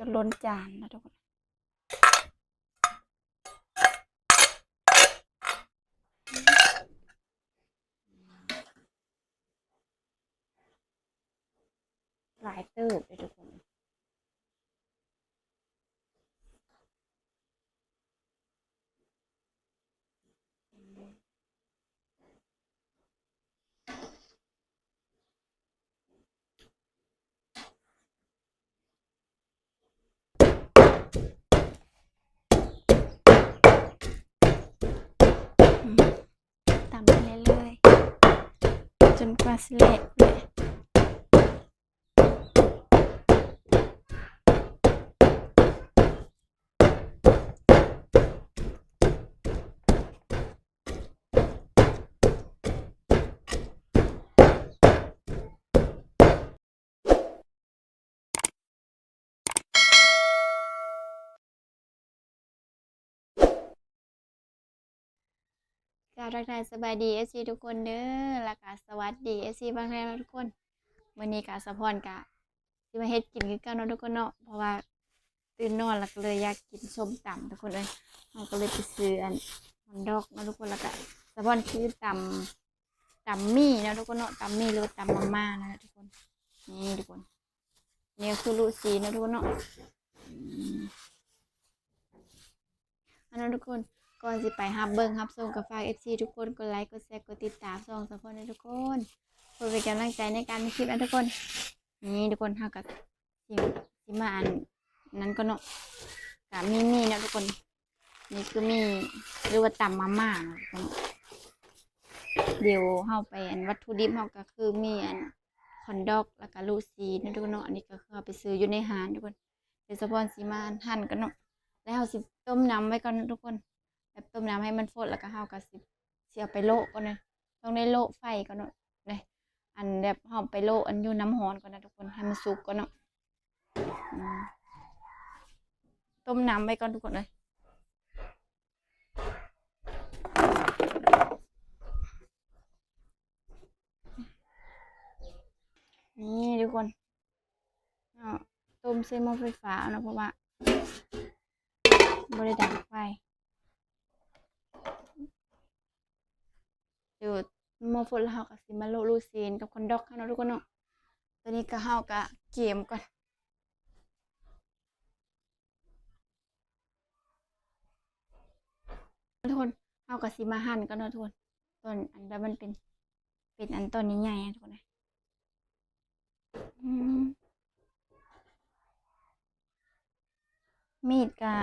ຈົນລົ້ນຈານນະທຸກຄົນ. ຫຼາຍເຕີບເດ້ທຸກຄົນ. ຕຳໄປເລື້ອຍໆ ຈົນກວ່າຊິແຫຼະພຸ້ນແຫຼະ. ກາບທັກທາຍສະບາຍດີເອັຟຊີທຸກຄົນເດີ ແລ້ວກະສະຫວັດດີເອັຟຊີຝັ່ງໄທເນາະທຸກຄົນ. ມື້ນີ້ກະສາວພອນກະຊິມາເຮັດກິນຄືເກົ່າເນາະທຸກຄົນເນາະ ເພາະວ່າຕື່ນນອນແລ້ວກະເລີຍຢາກກິນສົ້ມຕຳທຸກຄົນເອີຍ. ເຮົາກະເລີຍໄປຊື້ອັນຮອດດອກເນາະທຸກຄົນ ແລ້ວກະສາວພອນຄືຕຳ ຕຳໝີ່ເນາະທຸກຄົນເນາະ ຕຳໝີ່ ຫຼືວ່າຕຳມາມ່ານັ້ນແຫຼະທຸກຄົນ. ນີ້ທຸກຄົນ ນີ້ຄືລູກຊີ້ນເນາະທຸກຄົນເນາະ. ອືມ ອັນນັ້ນທຸກຄົນ ກ່ອນຊິໄປຮັບເບິ່ງຮັບຊົມ ກໍຝາກເອັຟຊີທຸກຄົນກົດໄລ ກົດແຊ ກົດຕິດຕາມຊ່ອງສາວພອນເດີທຸກຄົນ ເພື່ອເປັນກຳລັງໃຈໃນການເຮັດຄລິບນະທຸກຄົນ. ນີ້ທຸກຄົນ ເຮົາກໍຊິ ຊິມາອັນນັ້ນກ່ອນເນາະ ກະມີໝີ່ເນາະທຸກຄົນ. ນີ້ຄືໝີ່ ຫຼືວ່າຕຳມາມ່າເນາະທຸກຄົນ. ດຽວເຮົາໄປ ອັນວັດຖຸດິບເຮົາກໍຄືມີອັນ ຄອນດອກ ແລ້ວກະລູກຊີ້ນເນາະທຸກຄົນເນາະ. ອັນນີ້ກໍຄືເຮົາໄປຊື້ຢູ່ໃນຮ້ານທຸກຄົນ. ດຽວສາວພອນຊິມາຫັ້ນກ່ອນເນາະ ແລ້ວເຮົາຊິຕົ້ມນ້ຳໄວ້ກ່ອນເນາະທຸກຄົນ. ແບບຕົ້ມນ້ຳໃຫ້ມັນຟົດ ແລ້ວກໍເຮົາກໍຊິ ຊິເອົາໄປໂລະກ່ອນເນາະ ຕ້ອງໄດ້ໂລະໄຟກ່ອນເນາະ ອັນແບບເຮົາໄປໂລະອັນຢູ່ນ້ຳຮ້ອນກ່ອນນະທຸກຄົນ ໃຫ້ມັນສຸກກ່ອນເນາະ. ອືມ ຕົ້ມນ້ຳໄວ້ກ່ອນທຸກຄົນເອີຍ. ນີ້ທຸກຄົນ ເຮົາຕົ້ມໃສ່ໝໍ້ໄຟຟ້າເນາະ ເພາະວ່າບໍ່ໄດ້ດັງໄຟ. ດຽວໝໍ້ຟົດແລ້ວ ເຮົາກໍຊິມາໂລະລູກຊີ້ນກັບຄອນດອກເຮົາເນາະທຸກຄົນເນາະ. ຕອນນີ້ກໍ ເຮົາກໍກຽມກ່ອນທຸກຄົນ. ເຮົາກໍຊິມາຫັ່ນກ່ອນເນາະທຸກຄົນ ຕອນອັນແບບມັນເປັນ ເປັນອັນຕອນໃຫຍ່ໆ ນະທຸກຄົນເອີຍ. ອືມ ມີດກະ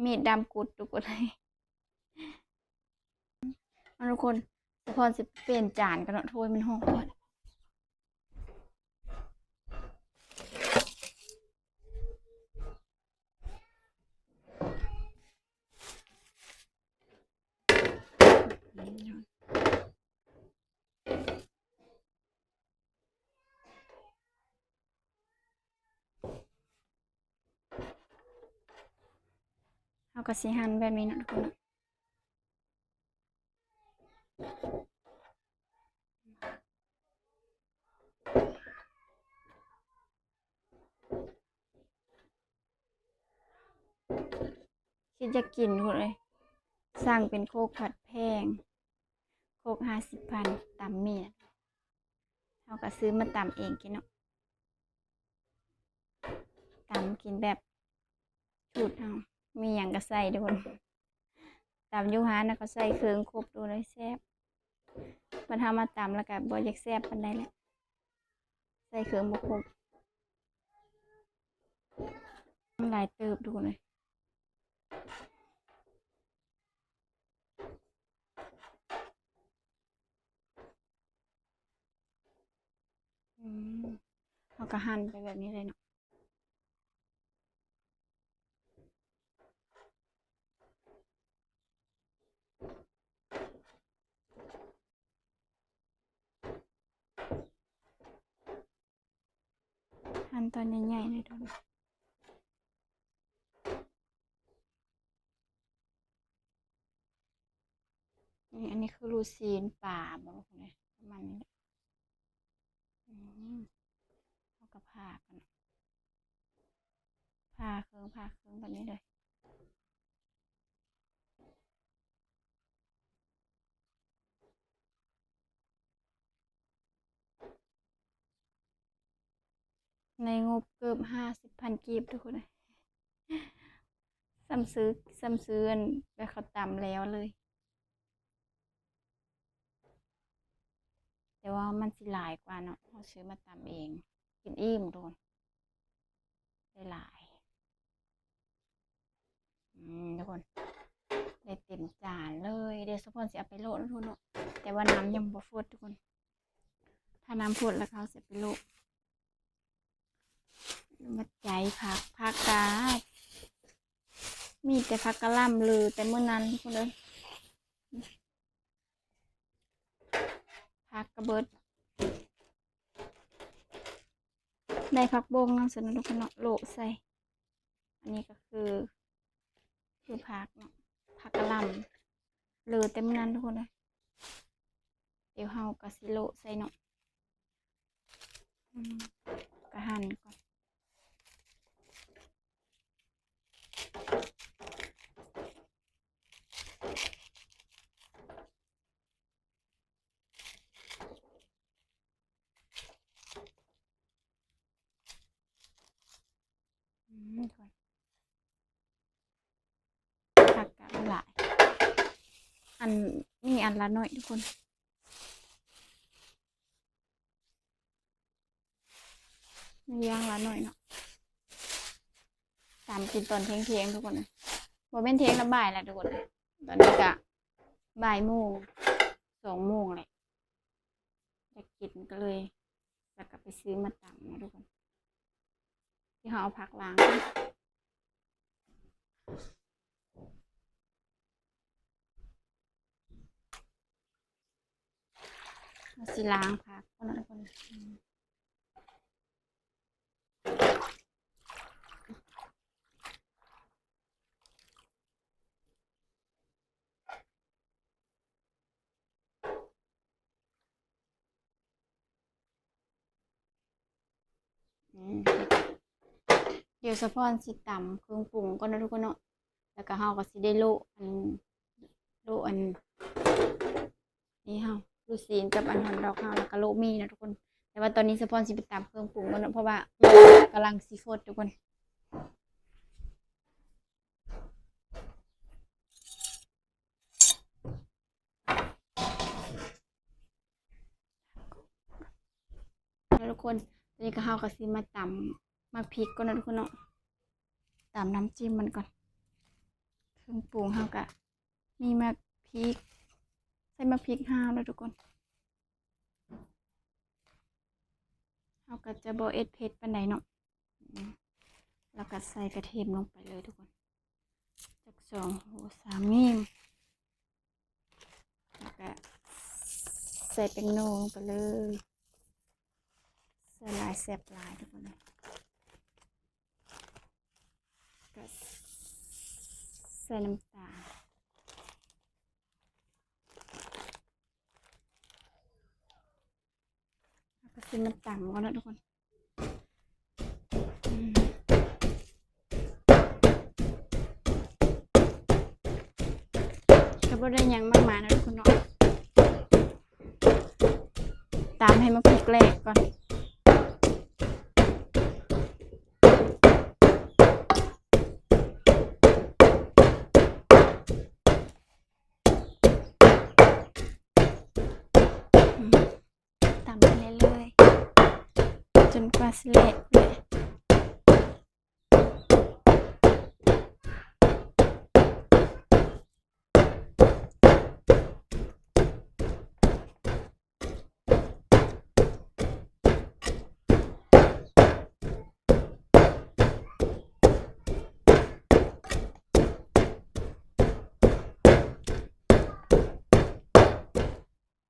ມີດດຳກຸດທຸກຄົນເອີຍ. ເອົາທຸກຄົນ ສາວພອນຊິປ່ຽນຈານກ່ອນເນາະ ໂອ້ຍ ມັນຮ້ອນ. ເຮົາກໍຊິຫັ່ນແບບນີ້ເນາະທຸກຄົນ. ຄິດຢາກກິນພຸ້ນເອີຍ ສັ່ງເປັນໂຄກຜັດແພງ ໂຄກຫ້າສິບພັນ ຕຳໝີ່ ເຮົາກໍຊື້ມາຕຳເອງກິນເນາະ. ຕຳກິນແບບສູດເຮົາ ມີຫຍັງກໍໃສ່ທຸກຄົນ. ຕຳຢູ່ຮ້ານນະ ເຂົາໃສ່ເຄື່ອງຄົບໂຕເລີຍ ແຊບ. ບັດເຮົາມາຕຳແລ້ວກໍບໍ່ຢາກແຊບປານໃດແຫຼະ ໃສ່ເຄື່ອງບໍ່ຄົບ. ມັນຫຼາຍເຕີບທຸກຄົນເອີຍ. ອືມ ເຮົາກໍຫັ່ນໄປແບບນີ້ເລີຍເນາະ. ຫັ້ນຕອນໃຫຍ່ໆເລີຍທຸກຄົນ. ນີ້ ອັນນີ້ຄືລູກຊີ້ນປາບໍ ປະມານນີ້ແຫຼະ. ອືມ ເຮົາກໍຜ່າກ່ອນ. ຜ່າເຄິ່ງ ຜ່າເຄິ່ງແບບນີ້ເລີຍ. ໃນງົບເກືອບຫ້າສິບພັນກີບທຸກຄົນເອີຍ. ສ່ຳຊື້ ສ່ຳຊື້ອັນແບບເຂົາຕຳແລ້ວເລີຍ. ແຕ່ວ່າມັນຊິຫຼາຍກວ່າເນາະ ເຮົາຊື້ມາຕຳເອງ ກິນອີ່ມໂດນ ໄດ້ຫຼາຍ. ອືມ ທຸກຄົນ ໄດ້ເຕັມຈານເລີຍ. ດຽວສະພອນຊິເອົາໄປໂລະເນາະທຸກຄົນເນາະ ແຕ່ວ່ານ້ຳຍັງບໍ່ຟົດທຸກຄົນ. ຖ້ານ້ຳຟົດແລ້ວເຮົາຊິໄປໂລະ. ມາໃຈຜັກ ຜັກກະມີແຕ່ຜັກກະຫຼ່ຳເລີແຕ່ມື້ນັ້ນທຸກຄົນເອີຍ. ຜັກກະເບິດ ໄດ້ຜັກບົ້ງນຳຊັ້ນເນາະທຸກຄົນເນາະ ໂລະໃສ່. ອັນນີ້ກະຄື ຄືຜັກເນາະ ຜັກກະຫຼ່ຳເລີແຕ່ມື້ນັ້ນທຸກຄົນເອີຍ. ດຽວເຮົາກະຊິໂລະໃສ່ເນາະ. ອືມ ກະຫັນກ່ອນ. ອືມ ທຸກຄົນ ຜັກກະຫຼາຍ ອັນນີ້ອັນລະໜ້ອຍທຸກຄົນ. ມັນຢ່າງລະໜ້ອຍເນາະ ຕຳກິນຕອນທ່ຽງໆ ທຸກຄົນເອີຍ. ບໍ່ແມ່ນທ່ຽງລະ ບ່າຍລະທຸກຄົນເອີຍ. ຕອນນີ້ກະບ່າຍໂມງ ສອງໂມງແຫຼະ ຢາກກິນກະເລີຍ ແລ້ວກະໄປຊື້ມາຕຳເນາະທຸກຄົນ. ດຽວເຮົາເອົາຜັກລ້າງ ເຮົາຊິລ້າງຜັກກ່ອນເນາະທຸກຄົນ. ອືມ ດຽວສະພອນຊິຕຳເຄື່ອງປຸງກ່ອນເນາະທຸກຄົນເນາະ ແລ້ວກະເຮົາກະຊິໄດ້ໂລະອັນ ໂລະອັນນີ້ເຮົາ ລູກຊີ້ນກັບອັນຮອດດອກເຮົາ ແລ້ວກະໂລະໝີ່ເນາະທຸກຄົນ. ແຕ່ວ່າຕອນນີ້ສະພອນຊິໄປຕຳເຄື່ອງປຸງກ່ອນເນາະ ເພາະວ່າກຳລັງຊິຟົດທຸກຄົນ. ເນາະທຸກຄົນ ຕອນນີ້ກະເຮົາກະຊິມາຕຳໝາກພິກກ່ອນເນາະທຸກຄົນເນາະ ຕຳນ້ຳຈິ້ມມັນກ່ອນ. ເຄື່ອງປຸງເຮົາກະມີໝາກພິກ ໃສ່ໝາກພິກຫ້າວເນາະທຸກຄົນ. ເຮົາກະຈະບໍ່ເຮັດເຜັດປານໃດເນາະ. ອືມ ແລ້ວກະໃສ່ກະທຽມລົງໄປເລີຍທຸກຄົນ ຈັກສອງຫົວສາມງິ້ວ ແລ້ວກະໃສ່ແປ້ງນົວລົງໄປເລີຍ ໃສ່ຫຼາຍແຊບຫຼາຍທຸກຄົນເອີຍ. ກະໃສ່ນ້ຳຕານ ເຮົາກະຊິມາຕຳກ່ອນເນາະທຸກຄົນ. ອືມ ກະບໍ່ໄດ້ຫຍັງມາກມາຍເນາະທຸກຄົນເນາະ ຕຳໃຫ້ໝາກພິກແຫຼກກ່ອນ. ຕຳໄປເລື້ອຍໆ ຈົນກວ່າຊິແຫຼກເລີຍ.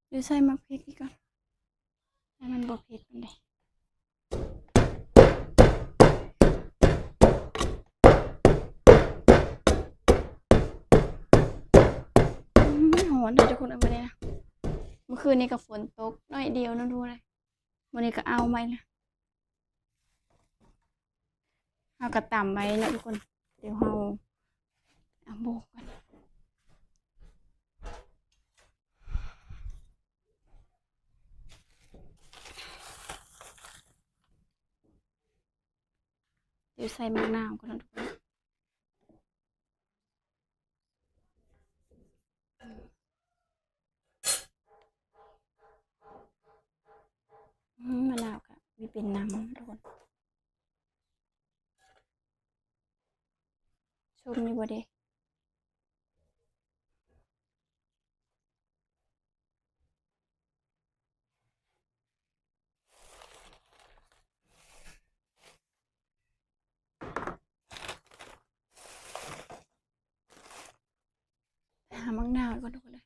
ດຽວໃສ່ໝາກພິກອີກກ່ອນ ໃຫ້ມັນບໍ່ເຜັດປານໃດ. ອືມ ຮ້ອນເດີທຸກຄົນເອີຍ ມື້ນີ້ນະ ມື້ຄືນນີ້ກະຝົນຕົກໜ້ອຍດຽວໜຶ່ງທຸກຄົນເອີຍ. ມື້ນີ້ກະອ້າວໃໝ່ລະ. ເຮົາກໍຕຳໄວ້ເນາະທຸກຄົນ. ດຽວເຮົາ ເອົາໂບກກ່ອນ. ດຽວໃສ່ໝາກນາວກ່ອນເນາະທຸກຄົນ. ອືມ ມະນາວກະມີເປັນນ້ຳທຸກຄົນ. ຊົມຢູ່ບໍ່ເດ? ໄປຫາໝາກນາວກ່ອນທຸກຄົນເດີ.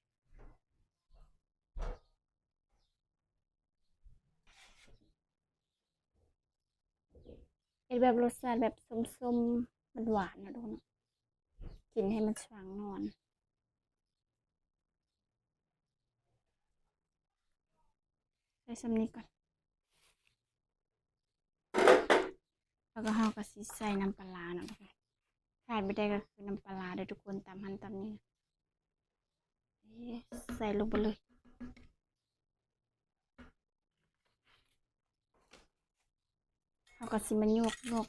ເຮັດແບບລົດຊາດແບບສົ້ມໆ ຫວານໆ ເນາະທຸກຄົນເນາະ. ກິນໃຫ້ມັນສວ່າງນອນ. ໃສ່ສ່ຳນີ້ກ່ອນ. ແລ້ວກໍເຮົາກໍຊິໃສ່ນ້ຳປາຮ້າເນາະ. ຂາດບໍ່ໄດ້ກໍຄືນ້ຳປາຮ້າເດີທຸກຄົນ. ຕຳຫັ້ນຕຳນີ້ ເອີ ໃສ່ລົງໄປເລີຍ. ເຮົາກໍຊິມາຍວກໆໆ ເຂົ້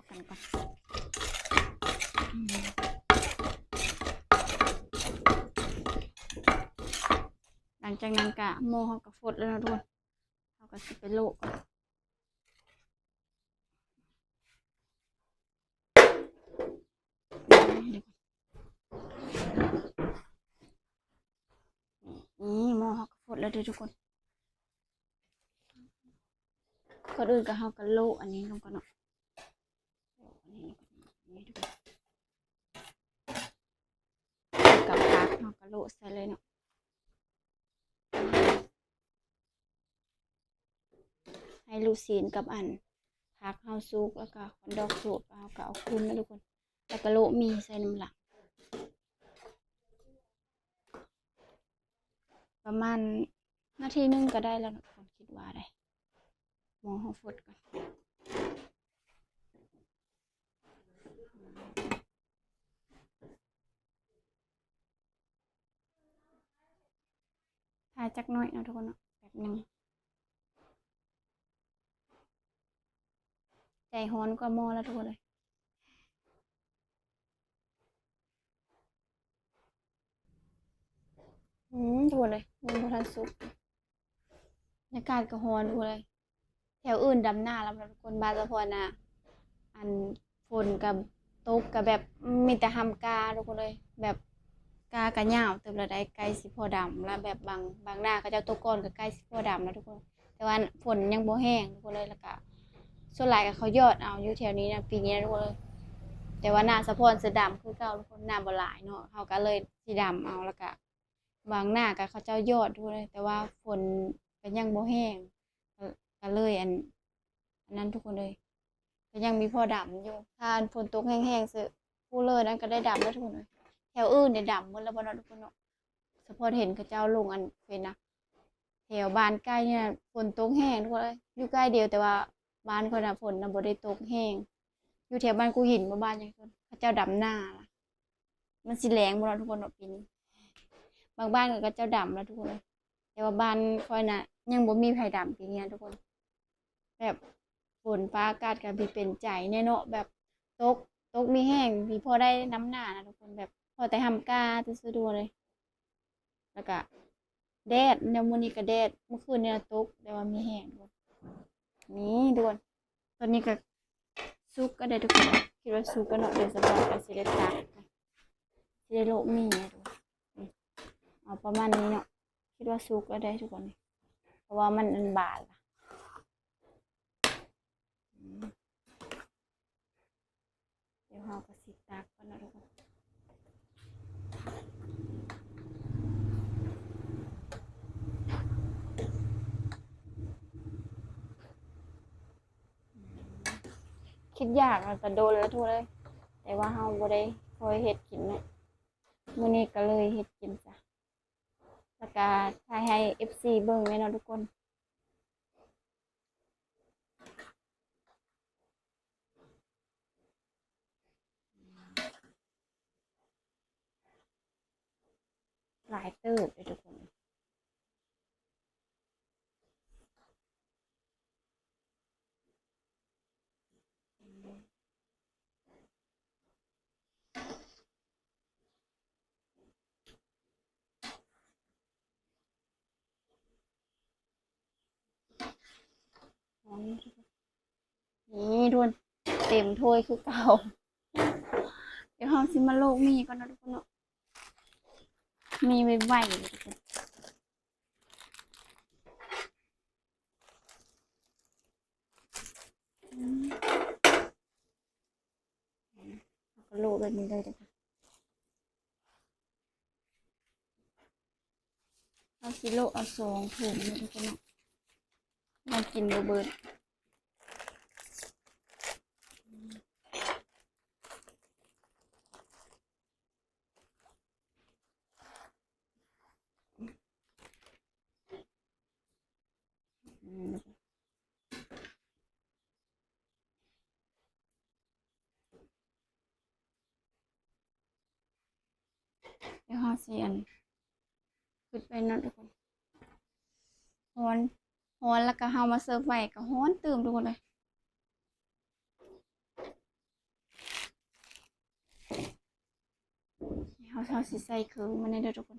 າກັນກ່ອນ. ອືມ ຫຼັງຈາກນັ້ນກະໝໍ້ເຮົາກໍຟົດແລ້ວເນາະທຸກຄົນ. ເຮົາກໍຊິໄປໂລະກ່ອນ. ນີ້ ໝໍ້ເຮົາກໍຟົດແລ້ວເດີທຸກຄົນ. ກ່ອນອື່ນກໍເຮົາກໍໂລະອັນນີ້ລົງກ່ອນເນາະ. ກັບຜັກເຮົາກໍໂລະໃສ່ເລີຍເນາະ. ໃຫ້ລູກຊີ້ນກັບອັນຜັກເຮົາສຸກ ແລ້ວກໍຄອນດອກສຸກ ເຮົາກໍເອົາຂຶ້ນເນາະທຸກຄົນ. ແລ້ວກໍໂລະໝີ່ໃສ່ນຳຫຼັງ. ປະມານນາທີໜຶ່ງກໍໄດ້ແລ້ວເນາະ ຄວາມຄິດວ່າໄດ໋. ໝໍ້ເຮົາຟົດກ່ອນ. ຖ້າຈັກໜ້ອຍເນາະທຸກຄົນເນາະ ແປັບໜຶ່ງ. ໃຈຮ້ອນກວ່າໝໍ້ແລ້ວທຸກຄົນເອີຍ. ອືມ ທຸກຄົນເອີຍ ຍັງບໍ່ທັນສຸກ. ອາກາດກໍຮ້ອນພຸ້ນເລີຍ. ແຖວອື່ນດຳໜ້າແລ້ວທຸກຄົນ ບ້ານສະພອນນະ ອັນຝົນກໍຕົກ ກໍແບບມີແຕ່ຮ່ຳກ້າທຸກຄົນເອີຍ. ແບບກ້າກໍຍາວເຕີບແລ້ວໄດ໋ ໃກ້ຊິພໍດຳແລ້ວ. ແບບບາງ ບາງໜ້າເຂົາເຈົ້າຕົກກ່ອນກໍໃກ້ຊິພໍດຳແລ້ວທຸກຄົນ. ແຕ່ວ່າຝົນຍັງບໍ່ແຫ້ງທຸກຄົນເອີຍ. ແລ້ວກໍສ່ວນຫຼາຍກໍເຂົາຢອດເອົາຢູ່ແຖວນີ້ນະ ປີນີ້ນະທຸກຄົນເອີຍ. ແຕ່ວ່າໜ້າສະພອນຊິດຳຄືເກົ່າທຸກຄົນ ນ້ຳບໍ່ຫຼາຍເນາະ ເຮົາກໍເລີຍຊິດຳເອົາ. ແລ້ວກໍ ບາງໜ້າກໍເຂົາເຈົ້າຢອດຢູ່ເລີຍ ແຕ່ວ່າຝົນກໍຍັງບໍ່ແຫ້ງ ກໍ ກໍເລີຍອັນ ອັນນັ້ນທຸກຄົນເອີຍ ກໍຍັງມີພໍດຳຢູ່. ຖ້າຝົນຕົກແຮງໆ ເສີ ພູເລີນັ້ນກໍໄດ້ດຳແລ້ວທຸກຄົນເອີຍ. ແຖວອື່ນໄດ້ດຳໝົດແລ້ວບໍ່ເນາະທຸກຄົນເນາະ? ສະເພາະເຫັນເຂົາເຈົ້າລົງອັນເຟສນະ ແຖວບ້ານໃກ້ນີ້ນະ ຝົນຕົກແຮງທຸກຄົນເອີຍ. ຢູ່ໃກ້ດຽວ ແຕ່ວ່າບ້ານຂ້ອຍນະ ຝົນນະບໍ່ໄດ້ຕົກແຮງ. ຢູ່ແຖວບ້ານກູຫີນບໍ່ ບ້ານຫຍັງ ເຂົາເຈົ້າດຳໜ້າລະ. ມັນຊິແລ້ງບໍ່ເນາະທຸກຄົນເນາະ ປີນີ້? ບາງບ້ານເຂົາເຈົ້າດຳແລ້ວທຸກຄົນເອີຍ ແຕ່ວ່າບ້ານຂ້ອຍນະ ຍັງບໍ່ມີໃຜດຳປີນີ້ນະທຸກຄົນ. ແບບຝົນຟ້າອາກາດກໍມີເປັນໃຈແດ່ເນາະ ແບບຕົກ ຕົກມີແຮງ ມີພໍໄດ້ນຳໜ້ານະທຸກຄົນ ແບບພໍແຕ່ຮ່ຳກ້າຊື່ໆ ທຸກຄົນເອີຍ. ແລ້ວກະແດດ ແນວມື້ນີ້ກະແດດ ມື້ຄືນນີ້ນະຕົກ ແຕ່ວ່າມີແຮງທຸກຄົນ. ນີ້ທຸກຄົນ ຕອນນີ້ກໍສຸກແລ້ວເດ້ທຸກຄົນ ຄິດວ່າສຸກແລ້ວເນາະ. ດຽວສະບາຍກໍຊິໄດ້ຕັກ ຊິໄດ້ໂລະໝີ່ໃຫ້ທຸກຄົນ. ເອົາປະມານນີ້ເນາະ ຄິດວ່າສຸກແລ້ວເດ້ທຸກຄົນ ເພາະວ່າມັນອັນບາດລະ. ອືມ ດຽວເຮົາກໍຊິຕັກກ່ອນເນາະທຸກຄົນ. ຄິດຢາກມັນກະດົນແລ້ວທຸກຄົນເອີຍ ແຕ່ວ່າເຮົາບໍ່ໄດ້ຄ່ອຍເຮັດກິນເນາະ. ມື້ນີ້ກໍເລີຍເຮັດກິນຊະ ແລ້ວກະຖ່າຍໃຫ້ເອັຟຊີເບິ່ງແດ່ເນາະທຸກຄົນ. ຫຼາຍເຕີບເດ້ທຸກຄົນ. ນີ້ທຸກຄົນ ເຕັມຖ້ວຍຄືເກົ່າ. ດຽວເຮົາຊິມາໂລກໝີ່ກ່ອນເນາະທຸກຄົນເນາະ ໝີ່ໄວໆເລີຍທຸກຄົນ. ເຮົາກະໂລະແບບນີ້ເລີຍເດີ. ເຮົາຊິໂລະເອົາສອງຖົງເນາະທຸກຄົນເນາະ ຍັງກິນບໍ່ເບິດ. ດຽວເຮົາຊິອັນ ຂຶ້ນໄປເນາະທຸກຄົນ. ຮ້ອນ ຮ້ອນ ແລ້ວກະເຮົາມາເສີບໄວ້ກະຮ້ອນຕື່ມທຸກຄົນເອີຍ. ເຮົາ ເຮົາຊິໃສ່ເຄື່ອງມັນເດີທຸກຄົນ.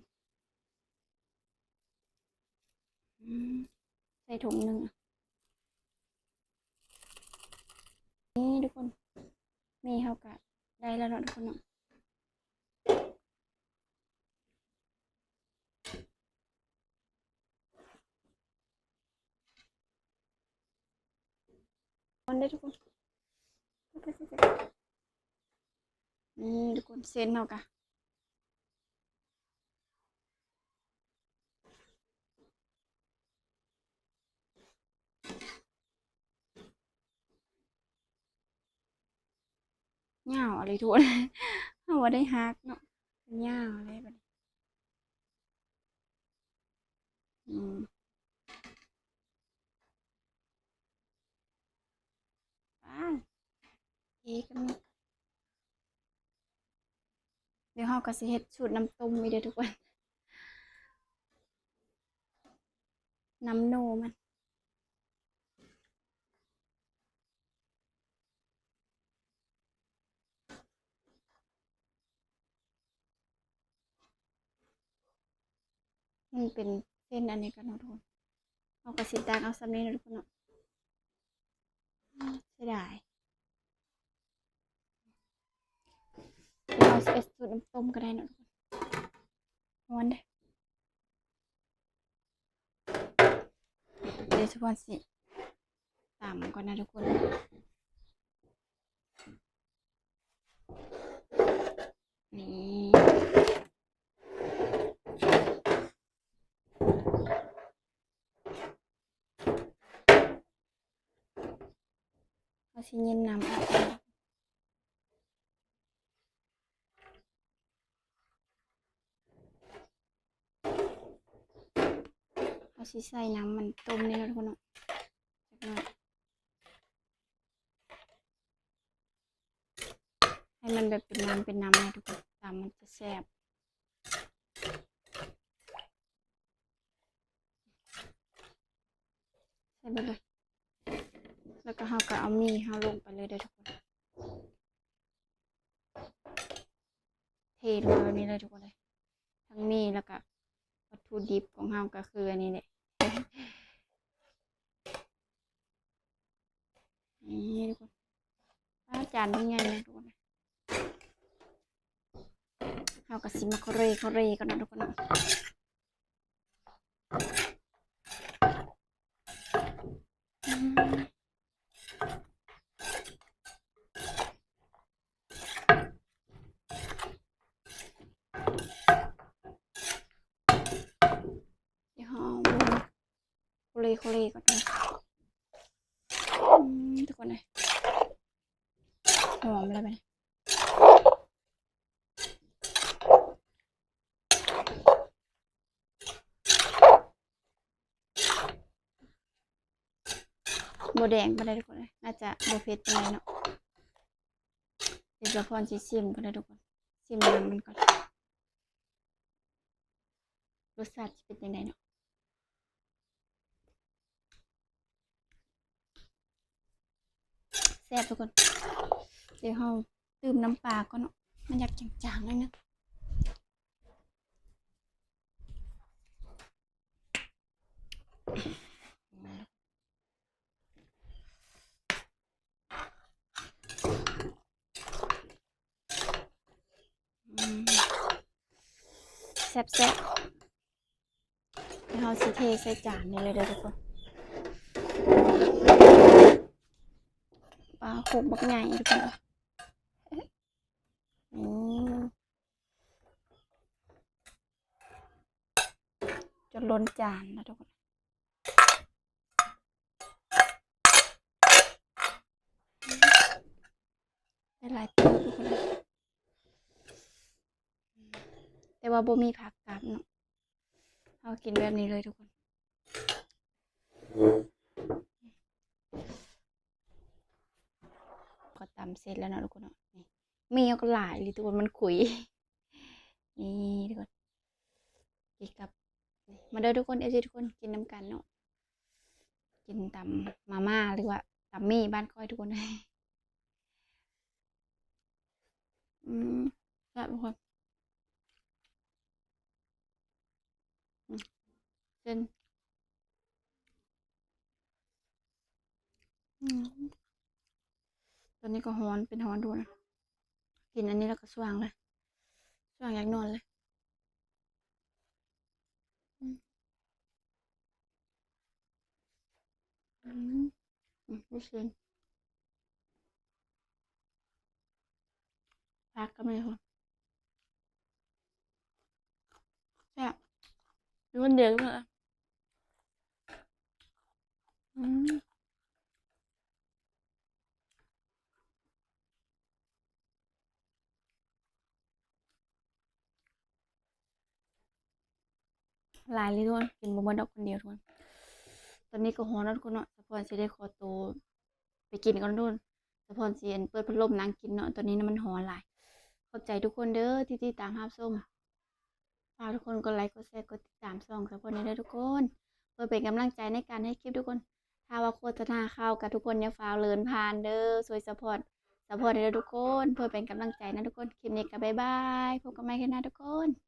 ອືມ ໃສ່ຖົງໜຶ່ງ. ນີ້ທຸກຄົນ ໝີ່ເຮົາກະໄດ້ແລ້ວເນາະທຸກຄົນເນາະ. ກ່ອນເດີທຸກຄົນ. ນີ້ທຸກຄົນ ເສັ້ນເຮົາກະ ຍາວອີ່ຫຼີທຸກຄົນ ເຮົາບໍ່ໄດ້ຫັກເນາະ ຍາວເລີຍບັດນີ້. ອືມ ວ້າວ ເອກະມີ. ດຽວເຮົາກະຊິເຮັດສູດນ້ຳຕົ້ມອີກເດີທຸກຄົນ ນ້ຳໂນມັນ. ມັນເປັນເສັ້ນອັນນີ້ກ່ອນເນາະທຸກຄົນ ເຮົາກະຊິຕັກເອົາສ່ຳນີ້ເນາະທຸກຄົນເນາະ. ເສຍດາຍ ດຽວເຮົາຊິເຮັດສູດນ້ຳຕົ້ມກະໄດ້ເນາະທຸກຄົນ. ຮ້ອນເດ້. ດຽວສະພອນຊິຕຳກ່ອນນະທຸກຄົນ. ນີ້ ເຮົາຊິຍິນນ້ຳອອກ. ເຮົາຊິໃສ່ນ້ຳມັນຕົ້ມນີ້ເນາະທຸກຄົນເນາະ ຈັກໜ້ອຍ ໃຫ້ມັນແບບເປັນນ້ຳເປັນນ້ຳນະທຸກຄົນ ຕຳມັນຈະແຊບ. ໃສ່ເບິດເລີຍ ແລ້ວກະເຮົາກະເອົາໝີ່ເຮົາລົງໄປເລີຍເດີທຸກຄົນ. ເທລົງໄປແບບນີ້ເລີຍທຸກຄົນເອີຍ ທັງໝີ່ ແລ້ວກະວັດຖຸດິບຂອງເຮົາກະຄືອັນນີ້ແຫຼະ. ນີ້ທຸກຄົນ ອາ ຈານເພິ່ນໃຫຍ່ເນາະທຸກຄົນເອີຍ. ເຮົາກະຊິມາໂຄເຣໂຄເຣກ່ອນເນາະທຸກຄົນເນາະ. ອືມ ດຽວເຮົາເບິ່ງໂຄເຣໂຄເຣກ່ອນເນາະ. ອືມ ທຸກຄົນເອີຍ ຫອມແລ້ວບັດນີ້. ບໍ່ແດງປານໃດທຸກຄົນເອີຍ ໜ້າຈະບໍ່ເຜັດປານໃດເນາະ. ດຽວສະພອນຊິຊິມກ່ອນເດີທຸກຄົນ ຊິມນ້ຳມັນກ່ອນ. ລົດຊາດຊິເປັນຈັ່ງໃດເນາະ. ແຊບທຸກຄົນ. ດຽວເຮົາຕື່ມນ້ຳປາກ່ອນເນາະ, ມັນຢາກຈາງໆໜ້ອຍໜຶ່ງ. ອືມ ແຊບໆ. ດຽວເຮົາຊິເທໃສ່ຈານນີ້ເລີຍເດີທຸກຄົນ. ປາໂຂກບັກໃຫຍ່ທຸກຄົນ. ນີ້ ຈົນລົ້ນຈານນະທຸກຄົນ. ໄດ້ຫຼາຍເຕີບທຸກຄົນ ແຕ່ວ່າບໍ່ມີຜັກກັບເນາະ, ເຮົາກິນແບບນີ້ເລີຍທຸກຄົນ. ກໍຕຳເສັດແລ້ວເນາະທຸກຄົນເນາະ. ນີ້ ໝີ່ເຮົາກໍຫຼາຍອີ່ຫຼີທຸກຄົນ, ມັນຂຸຍ. ນີ້ທຸກຄົນ ກິນກັບ ມາເດີທຸກຄົນ ເອັຟຊີທຸກຄົນ ກິນນຳກັນເນາະ. ກິນຕຳມາມ່າ ຫຼືວ່າຕຳໝີ່ບ້ານຂ້ອຍທຸກຄົນ. ອືມ ແຊບທຸກຄົນ. ອືມ ເສັ້ນ ອືມ ຕອນນີ້ກໍຮ້ອນ ເປັນຮ້ອນດ້ວຍ. ກິນອັນນີ້ແລ້ວກໍສວ່າງເລີຍ, ສວ່າງຢາກນອນເລີຍ. ອືມ ອືມ ອືມ ລູກຊີ້ນ ຜັກກໍມີ. ແຊບ ຢູ່ຄົນດຽວ. ອືມ ຫຼາຍເລີຍທຸກຄົນ, ກິນບໍ່ໝົດດອກຄົນດຽວທຸກຄົນ. ຕອນນີ້ກໍຮ້ອນແລ້ວທຸກຄົນເນາະ, ສາວພອນຊິໄດ້ຂໍໂຕໄປກິນກ່ອນທຸກຄົນ. ສາວພອນຊິ ອັນ ເປີດພັດລົມນັ່ງກິນເນາະ, ຕອນນີ້ນະມັນຮ້ອນຫຼາຍ. ຂອບໃຈທຸກຄົນເດີທີ່ຕິດຕາມຮັບຊົມ. ຝາກທຸກຄົນກົດໄລ ກົດແຊ ກົດຕິດຕາມຊ່ອງສາວພອນແດ່ເດີທຸກຄົນ, ເພື່ອເປັນກຳລັງໃຈໃນການເຮັດຄລິບທຸກຄົນ. ຖ້າວ່າໂຄສະນາເຂົ້າກໍທຸກຄົນຢ່າຟ້າວເລີນຜ່ານເດີ, ຊ່ວຍຊັບພອດ ສາວພອນແດ່ເດີທຸກຄົນ, ເພື່ອເປັນກຳລັງໃຈນະທຸກຄົນ. ຄລິບນີ້ກໍບາຍບາຍ, ພົບກັນໃໝ່ຄລິບໜ້າທຸກຄົນ.